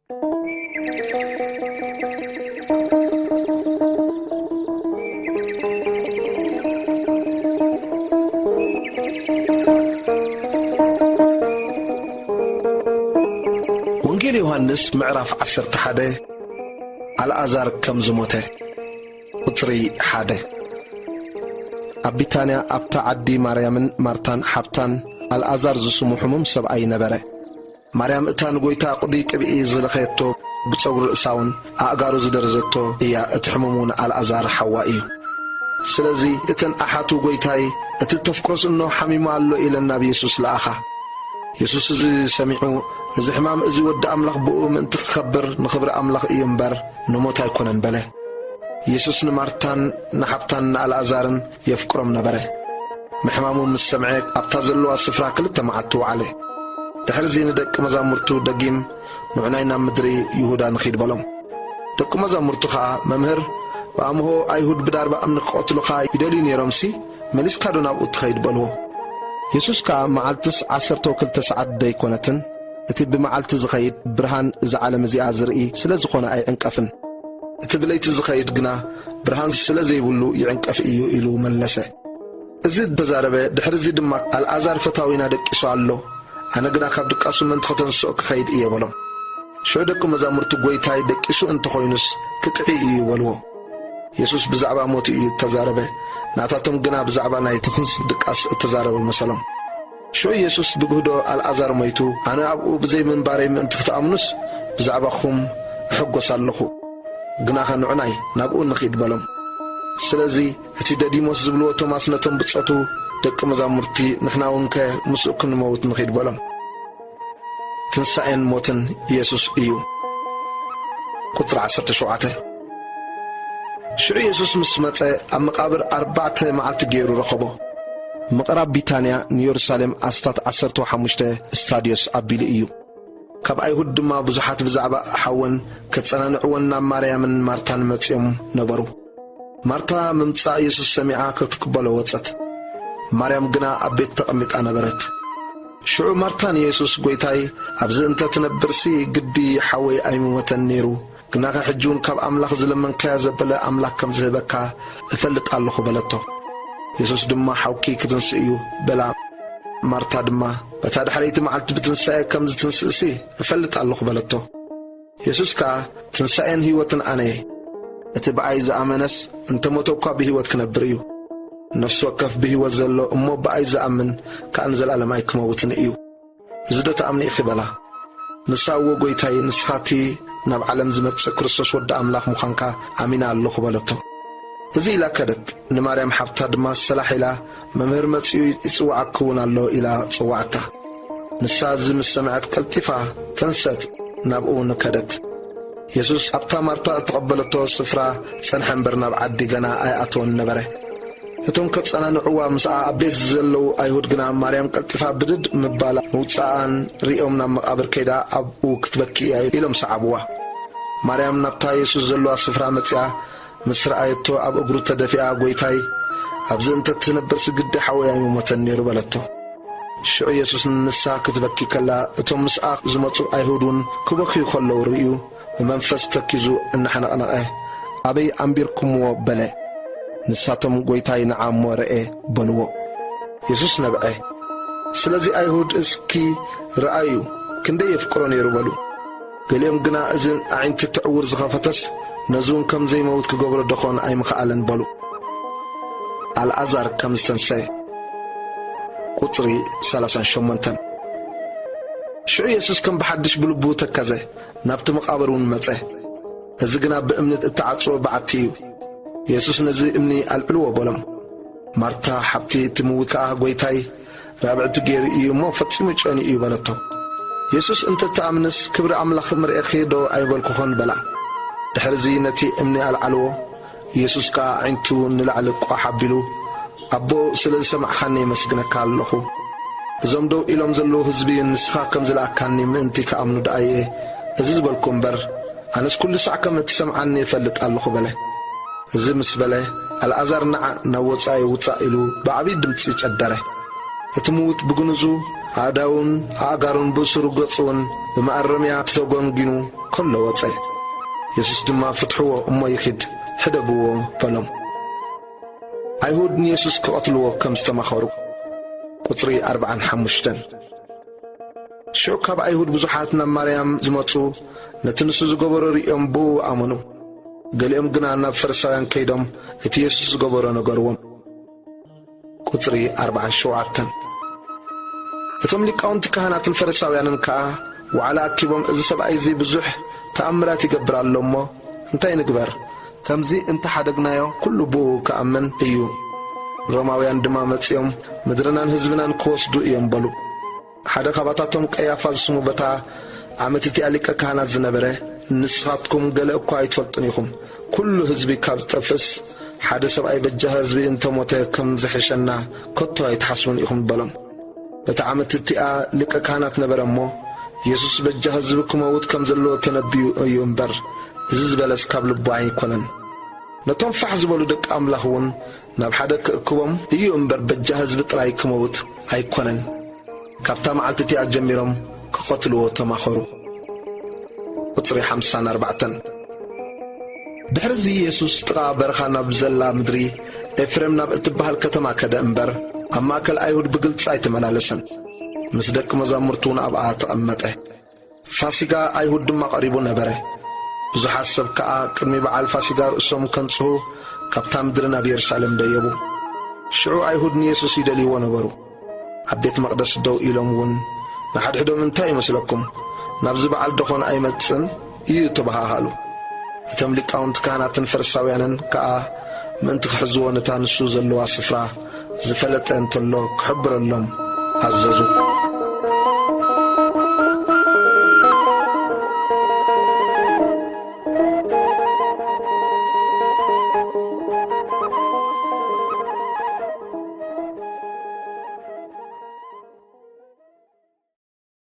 ወንጌል ዮሃንስ ምዕራፍ ዓሰርተ ሓደ። ኣልኣዛር ከም ዝሞተ። ቁጽሪ ሓደ። ኣብ ቢታንያ ኣብታ ዓዲ ማርያምን ማርታን ሓብታን ኣልኣዛር ዝስሙ ሕሙም ሰብኣይ ነበረ። ማርያም እታ ንጎይታ ቁዲ ቅብኢ ዝለኸየቶ፣ ብጸጉሪ ርእሳውን ኣእጋሩ ዝደረዘቶ እያ፣ እቲ ሕሙም እውን ኣልኣዛር ሓዋ እዩ። ስለዚ እተን ኣሓቱ፣ "ጎይታይ፣ እቲ ተፍቅሮስ እንሆ ሓሚሙ ኣሎ" ኢለን ናብ የሱስ ለኣኻ። የሱስ እዚ ሰሚዑ፣ "እዚ ሕማም እዚ ወዲ ኣምላኽ ብእኡ ምእንቲ ክኸብር ንኽብሪ ኣምላኽ እዩ እምበር ንሞት ኣይኮነን" በለ። የሱስ ንማርታን ንሓብታን ንኣልኣዛርን የፍቅሮም ነበረ። ምሕማሙ ምስ ሰምዐ ኣብታ ዘለዋ ስፍራ ክልተ መዓልቲ ወዓለ። ድሕርዚ ንደቂ መዛሙርቱ ደጊም፣ "ንዑናይ ናብ ምድሪ ይሁዳ ንኺድ" በሎም። ደቂ መዛሙርቱ ኸኣ፣ "መምህር፣ ብኣምሆ ኣይሁድ ብዳርባ እምኒ ክቐትሉኻ ይደልዩ ነይሮምሲ፣ መሊስካ ዶ ናብኡ ትኸይድ?" በልዎ። የሱስ ከኣ፣ "መዓልትስ ዓሰርተ ወክልተ ሰዓት ደይኮነትን? እቲ ብመዓልቲ ዝኸይድ ብርሃን እዛ ዓለም እዚኣ ዝርኢ ስለ ዝኾነ ኣይዕንቀፍን። እቲ ብለይቲ ዝኸይድ ግና ብርሃን ስለ ዘይብሉ ይዕንቀፍ እዩ" ኢሉ መለሰ። እዚ ተዛረበ። ድሕርዚ ድማ፣ "ኣልኣዛር ፈታዊና ደቂሱ ኣሎ፣ ኣነ ግና ካብ ድቃሱ ምእንቲ ከተንስኦ ክኸይድ እየ" በሎም። ሽዑ ደቂ መዛሙርቱ፣ "ጐይታይ፣ ደቂሱ እንተኾይኑስ ክጥዒ እዩ" በልዎ። የሱስ ብዛዕባ ሞቱ እዩ እተዛረበ፣ ናታቶም ግና ብዛዕባ ናይ ትኽስ ድቃስ እተዛረበ መሰሎም። ሽዑ የሱስ ብግህዶ፣ "ኣልኣዛር ሞይቱ፣ ኣነ ኣብኡ ብዘይ ምንባረይ ምእንቲ ክትኣምኑስ ብዛዕባኹም እሕጐስ ኣለኹ። ግናኸ ንዑናይ ናብኡ ንኺድ" በሎም። ስለዚ እቲ ደዲሞስ ዝብልዎ ቶማስ ነቶም ብጾቱ ደቂ መዛሙርቲ፣ "ንሕና እውን ከ ምስኡ ክንመውት ንኺድ" በሎም። ትንሳኤን ሞትን የሱስ እዩ። ቁጽሪ ዓሰርተ ሸውዓተ። ሽዑ የሱስ ምስ መጸ፣ ኣብ መቓብር ኣርባዕተ መዓልቲ ገይሩ ረኸቦ። ምቕራብ ቢታንያ ንየሩሳሌም ኣስታት ዓሰርተ ሓሙሽተ ስታድዮስ ኣቢሉ እዩ። ካብ ኣይሁድ ድማ ብዙሓት ብዛዕባ ሓወን ከጸናንዕወን ናብ ማርያምን ማርታን መጺኦም ነበሩ። ማርታ ምምጻእ የሱስ ሰሚዓ ክትቅበሎ ወጸት። ማርያም ግና ኣብ ቤት ተቐሚጣ ነበረት። ሽዑ ማርታ ንየሱስ፣ "ጐይታይ፣ ኣብዚ እንተ ትነብርሲ ግዲ ሓወይ ኣይምሞተን ነይሩ፣ ግናኸ ሕጂ እውን ካብ ኣምላኽ ዝለመንካዮ ዘበለ ኣምላኽ ከም ዝህበካ እፈልጥ ኣለኹ" በለቶ። የሱስ ድማ፣ "ሓውኪ ክትንስእ እዩ" በላ። ማርታ ድማ፣ "በታ ዳሕረይቲ መዓልቲ ብትንሳኤ ከም ዝትንስእሲ እፈልጥ ኣለኹ" በለቶ። የሱስ ከኣ፣ "ትንሳኤን ህይወትን ኣነ እየ። እቲ ብኣይ ዝኣመነስ እንተ ሞተ እኳ ብህይወት ክነብር እዩ። ነፍሲ ወከፍ ብህይወት ዘሎ እሞ ብኣይ ዝኣምን ከኣ ንዘለኣለም ኣይክመውትን እዩ። እዚ ዶ ትኣምኒ ኢኺ?" በላ። ንሳ፣ "እወ ጐይታይ፣ ንስኻ እቲ ናብ ዓለም ዝመጽእ ክርስቶስ ወዲ ኣምላኽ ምዃንካ ኣሚነ ኣለኹ" በለቶ። እዚ ኢላ ከደት። ንማርያም ሓብታ ድማ ሰላሕ ኢላ፣ "መምህር መጺኡ ይጽውዓኪ እውን ኣሎ" ኢላ ጸውዓታ። ንሳ እዚ ምስ ሰምዐት ቀልጢፋ ተንሰት፣ ናብኡ እውን ከደት። የሱስ ኣብታ ማርታ እተቐበለቶ ስፍራ ጸንሐ እምበር ናብ ዓዲ ገና ኣይኣተወን ነበረ። እቶም ከጸናንዕዋ ምስኣ ኣብ ቤት ዘለዉ ኣይሁድ ግና ማርያም ቀልጢፋ ብድድ ምባላ ምውጻኣን ሪኦም ናብ መቓብር ከይዳ ኣብኡ ክትበኪ እያ ኢሎም ሰዓብዋ። ማርያም ናብታ የሱስ ዘለዋ ስፍራ መጺኣ ምስ ረኣየቶ ኣብ እግሩ ተደፊኣ፣ "ጐይታይ፣ ኣብዚ እንተ ትነብርሲ ግዲ ሓወይ ኣይምሞተን ነይሩ" በለቶ። ሽዑ የሱስ ንሳ ክትበኪ ከላ፣ እቶም ምስኣ ዝመጹ ኣይሁድ እውን ክበኽዩ ከለዉ ርእዩ፣ ብመንፈስ ተኪዙ እናሓነቕነቐ፣ "ኣበይ ኣንቢርኩምዎ?" በለ። ንሳቶም፣ "ጐይታይ፣ ንዓ እሞ ርኤ" በልዎ። የሱስ ነብዐ። ስለዚ ኣይሁድ፣ "እስኪ ርኣዩ፣ ክንደይ የፍቅሮ ነይሩ" በሉ። ገሊኦም ግና፣ "እዚ ኣዒንቲ እቲ ዕዉር ዝኸፈተስ፣ ነዚ እውን ከም ዘይመውት ክገብሮ ደኾን ኣይምኸኣለን" በሉ። ኣልኣዛር ከም ዝተንሰየ። ቁጽሪ ሰላሳን ሸሞንተን። ሽዑ የሱስ ከም ብሓድሽ ብልቡ ተከዘ፣ ናብቲ መቓብር እውን መጸ። እዚ ግና ብእምኒ እተዓጽወ በዓቲ እዩ። የሱስ ነዚ እምኒ ኣልዕልዎ በሎም። ማርታ ሓብቲ እቲ ምዉት ከኣ፣ "ጐይታይ፣ ራብዕቲ ገይሩ እዩ እሞ ፈጺሙ ጨንዩ እዩ" በለቶ። የሱስ፣ "እንተ ትኣምንስ ክብሪ ኣምላኽ ምርኤኺ ዶ ኣይበልኩኽን?" በላ። ድሕርዚ ነቲ እምኒ ኣልዓልዎ። የሱስ ከኣ ኣዒንቱ ንላዕሊ ቋሕ ኣቢሉ፣ "ኣቦ፣ ስለ ዝሰማዕኻኒ የመስግነካ ኣለኹ። እዞም ደው ኢሎም ዘለዉ ህዝቢ ንስኻ ከም ዝለኣካኒ ምእንቲ ክኣምኑ ደኣ እየ እዚ ዝበልኩ እምበር፣ ኣነስ ኩሉ ሳዕ ከም እትሰምዓኒ እፈልጥ ኣለኹ" በለ። እዚ ምስ በለ፣ "ኣልኣዛር ንዓ፣ ናብ ወጻኢ ውጻእ" ኢሉ ብዓብዪ ድምጺ ጨደረ። እቲ ምዉት ብግኑዙ ኣእዳዉን ኣእጋሩን ብእሱሩ ገጹ እውን ብመኣረምያ ተጎንጒኑ ከሎ ወጸ። የሱስ ድማ፣ "ፍትሕዎ እሞ ይኺድ፣ ሕደግዎ" በሎም። ኣይሁድ ንየሱስ ክቐትልዎ ከም ዝተማኸሩ። ቁጽሪ ኣርብዓን ሓሙሽተን። ሽዑ ካብ ኣይሁድ ብዙሓት ናብ ማርያም ዝመጹ፣ ነቲ ንሱ ዝገበሮ ርእዮም ብኡ ኣመኑ። ገሊኦም ግና ናብ ፈሪሳውያን ከይዶም እቲ የሱስ ዝገበሮ ነገርዎም። ቁጽሪ ኣርብዓን ሸውዓተን። እቶም ሊቃውንቲ ካህናትን ፈሪሳውያንን ከኣ ዋዕላ ኣኪቦም፣ "እዚ ሰብኣይ እዚ ብዙሕ ተኣምራት ይገብር ኣሎ እሞ፣ እንታይ ንግበር? ከምዚ እንተሓደግናዮ፣ ኩሉ ብኡ ክኣምን እዩ። ሮማውያን ድማ መጺኦም ምድርናን ህዝብናን ክወስዱ እዮም" በሉ። ሓደ ካብኣታቶም ቀያፋ ዝስሙ በታ ዓመት እቲኣ ሊቀ ካህናት ዝነበረ፣ "ንስኻትኩም ገለ እኳ ኣይትፈልጡን ኢኹም። ኩሉ ህዝቢ ካብ ዝጠፍእስ፣ ሓደ ሰብኣይ በጃ ህዝቢ እንተሞተ ከም ዝሕሸና ከቶ ኣይትሓስቡን ኢኹም" በሎም። በታ ዓመት እቲኣ ሊቀ ካህናት ነበረ እሞ፣ የሱስ በጃ ህዝቢ ክመውት ከም ዘለዎ ተነብዩ እዩ እምበር፣ እዚ ዝበለስ ካብ ልቡ ኣይኮነን። ነቶም ፋሕ ዝበሉ ደቂ ኣምላኽ እውን ናብ ሓደ ክእክቦም እዩ እምበር፣ በጃ ህዝቢ ጥራይ ክመውት ኣይኮነን። ካብታ መዓልቲ እቲኣ ጀሚሮም ክቐትልዎ ተማኸሩ። ቁጽሪ ሓምሳን ኣርባዕተን። ድሕርዚ የሱስ ጥቓ በረኻ ናብ ዘላ ምድሪ ኤፍሬም ናብ እትበሃል ከተማ ከደ እምበር፣ ኣብ ማእከል ኣይሁድ ብግልጺ ኣይተመላለሰን። ምስ ደቂ መዛሙርቱ እውን ኣብኣ ተቐመጠ። ፋሲጋ ኣይሁድ ድማ ቀሪቡ ነበረ። ብዙሓት ሰብ ከኣ ቅድሚ በዓል ፋሲጋ ርእሶም ከንጽሁ ካብታ ምድሪ ናብ የሩሳሌም ደየቡ። ሽዑ ኣይሁድ ንየሱስ ይደልይዎ ነበሩ። ኣብ ቤት መቕደስ ደው ኢሎም እውን ንሓድሕዶም፣ "እንታይ ይመስለኩም? ናብዚ በዓል ደኾን ኣይመጽእን እዩ?" ተበሃሃሉ። እቶም ሊቃውንቲ ካህናትን ፈሪሳውያንን ከኣ ምእንቲ ክሕዝዎ ነታ ንሱ ዘለዋ ስፍራ ዝፈለጠ እንተሎ ክሕብረሎም ኣዘዙ።